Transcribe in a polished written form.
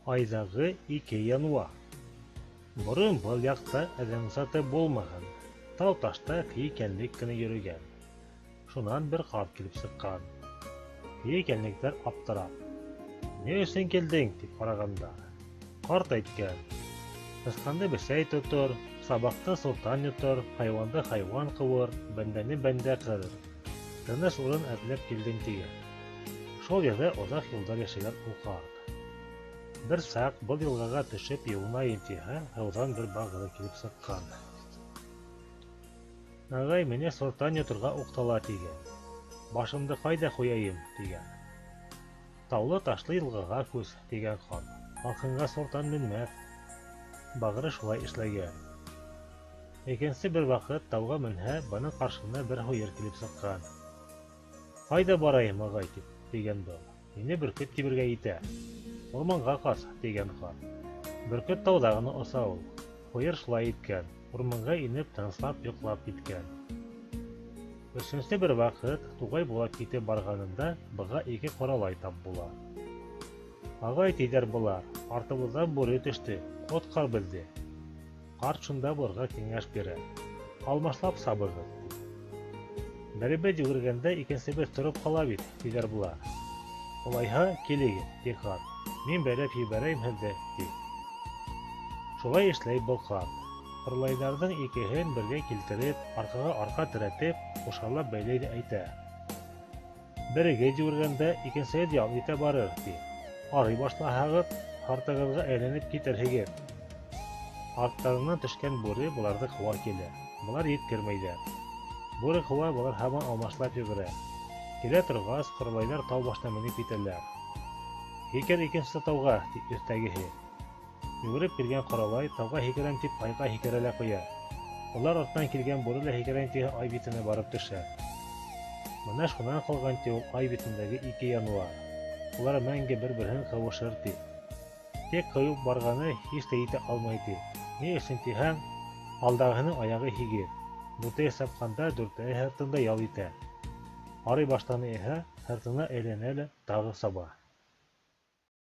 Айҙағы ике януар. Борон был яҡта әҙәм заты булмаған, тау-ташта кейек-йәнлек кенә йөрөгән. Шунан бер ҡарт килеп сыҡҡан. Кейек-йәнлектәр аптырап: "Ни өсөн килдең?" — тип һорағандар. Ҡарт әйткән: "Сысҡанды бесәй тотор, сабаҡты суртан йотор, хайуанды хайуан ҡыуыр, бәндәне бәндә ҡырыр. Тыныс урын эҙләп килдем", — тигән. Шул ерҙә оҙаҡ йылдар йәшәгән ул ҡарт. Бер саҡ был йылғаға төшөп йыуынайым тиһә, һыуҙан бер бағыры килеп сыҡҡан. "Ағай, мине суртан йоторға уҡтала", тигән. "Башымды ҡайҙа ҡуяйым?" тигән. "Таулы-ташлы йылғаға күс", тигән ҡарт. "Һалҡынға суртан менмәҫ". Бағыры шулай эшләгән. Икенсе бер ваҡыт тауға менһә, бының ҡаршыһына бер һуйыр килеп сыҡҡан. "Ҡайҙа барайым, ағай?" тип, тигән был. "Мине бөркөт тибергә итә". "Урманға ҡас", тигән ҡарт. "Бөркөт тауҙа ғына оса ул". Һуйыр шулай иткән, урманға инеп тыныслап йоҡлап киткән. Өсөнсө бер ваҡыт туғай буйлап китеп барғанында быға ике ҡоралай тап була. "Ағай", тиҙәр былар, "артыбыҙҙан бүре төштө, ҡотҡар беҙҙе". Ҡарт шунда быларға кәңәш бирә: "Алмашлап сабығыҙ", ти. "Беребеҙ йүгергәндә икенсебеҙ тороп ҡала бит", тиҙәр былар. "Улайһа, килегеҙ", ти ҡарт, "мин бәйләп ебәрәйем һеҙҙе", ти. Шулай эшләй был ҡарт. Ҡоралайҙарҙың икеһен бергә килтереп, арҡаға арҡа терәтеп, ҡушарлап бәйләй ҙә әйтә: "Берегеҙ йүгергәндә, икенсегеҙ ял итә барыр", ти. "Арый башлаһағыҙ, һыртығыҙға әйләнеп китерһегеҙ". Арттарынан төшкән бүре быларҙы ҡыуа килә. Былар еткермәйҙәр. Бүре ҡыуа, былар һаман алмашлап йүгерә. Килә торғас, ҡоралайҙар тау башына менеп етәләр. "Һикер икенсе тауға", ти өҫтәгеһе. Йүгереп килгән ҡоралай тауға һикерәм тип айға һикерә лә ҡуя. Улар артынан килгән бүре лә һикерәм тиһә ай битенә барып төшә. Бына шунан ҡалған ти ул ай битендәге ике януар. Улар мәңге бер-береһен ҡыуышыр ти. Тик ҡыуып барғаны һис тә етә алмай ти. Ни өсөн тиһәң, алдағыһының аяғы һигеҙ. Дүртәү сапҡанда дүртәүе һыртында ял итә. Арый башланы иһә, һыртына әйләнә лә тағы саба.